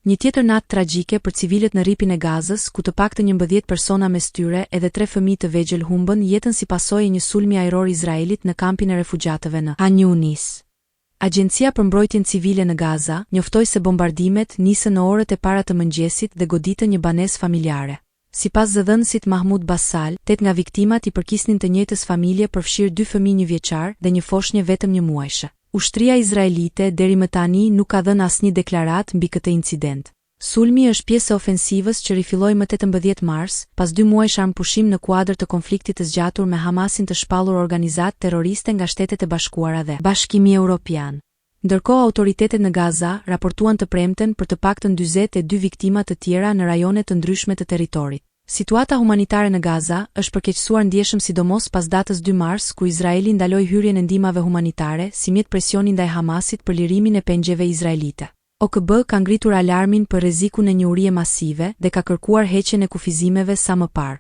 Një tjetër natë tragjike për civilët në Rripin e Gazës, ku të paktën 11 persona mes tyre edhe tre fëmijë të vegjël humbën jetën si pasojë e një sulmi ajror izraelit në kampin e refugjatëve në Han Yunis. Agjencia për Mbrojtjen Civile në Gaza njoftoi se bombardimet nisën në orët e para të mëngjesit dhe goditën një banesë familjare. Sipas zëdhënësit Mahmoud Bassal, tetë nga viktimat i përkisnin të njëjtës familje përfshirë dy fëmijë njëvjeçarë dhe një foshnje vetëm një muajshe. Ushtria izraelite deri më tani nuk ka dhënë asnjë deklaratë mbi këtë incident. Sulmi është pjesë e ofensivës që rifilloi më 18 mars, pas dy muajsh armëpushim në kuadër të konfliktit të zgjatur me Hamasin të shpallur organizatë terroriste nga Shtetet e Bashkuara dhe Bashkimi Europian. Ndërkohë autoritetet në Gaza raportuan të premten për të paktën 42 viktima të tjera në rajone të ndryshme të territorit. Situata humanitare në Gaza është përkeqësuar ndjeshëm sidomos pas datës 2 mars kur Izraeli ndaloi hyrjen e ndihmave humanitare si mjet presioni ndaj Hamasit për lirimin e pengjeve izraelite. OKB ka ngritur alarmin për rrezikun e një urie masive dhe ka kërkuar heqjen e kufizimeve sa më parë.